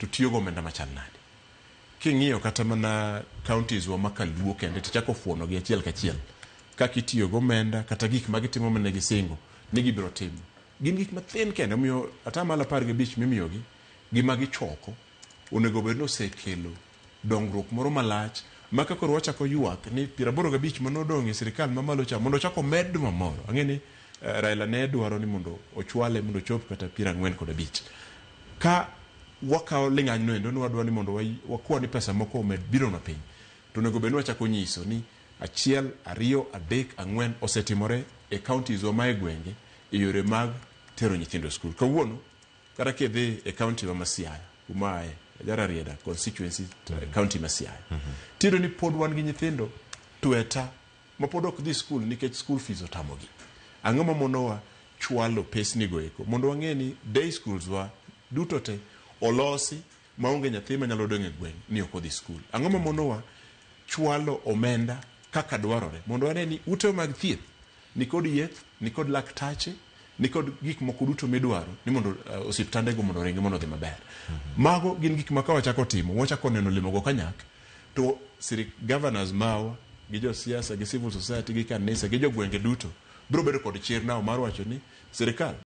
to tiyo gomenda machal nade. King'iyo kata mana counties wa makaluo kende tichako fuono gi achiel kachiel kaka itiyo gomenda kata gik ma gitimo mane gisingo ni gibiro timo gin gik mathin kende. Omiyo 15% mimiyogi gi ma gichoko onego bed ni osekelo dongruok moro malach ma ka koro wachako ywak ni 85 manodong' e sirikal mamalo cha mondo ochak omed mamoro. Ang'e ni Raila ne dwaro ni mondo ochwale mondo ochop kata 45. Ka wakawo ling'any no endo ni wadwa ni mondo wakwa ni pesa moko omed bironwa piny, to onego bed ni wachako nyiso ni 1, 2, 3, 4 osetimore e counties wa ma e gwenge e yore mag tero nyithindo e skul. Kawuono kata kidhi e county ma Siaya kuma aye Jararieda constituency, county ma Siaya, tiyudo ni pod wan gi nyithindo tweta ma pod ok dhi skul nikech school fees otamogi. Ang'o ma monowa chwalo pesni go eko mondo wang'e ni day schools wa duto te olosi maonge nyathi manyalo dong' e gweng' ni ok odhi skul? Ang'o ma monowa chwalo omenda kaka dwarore mondo wane ni ute mag thieth nikod yeth, nikod laktache, nikod gik moko duto midwaro ni mondo osiptandego mondo oringi mondo odhi maber? Mago gin gik ma ka wachako timo, wachako neno olemogo kanyak, to governors mawa gi josiasa gi civil society gi kanisa gi jogwenge duto biro bedo kod chir nao mar wacho ni sirikal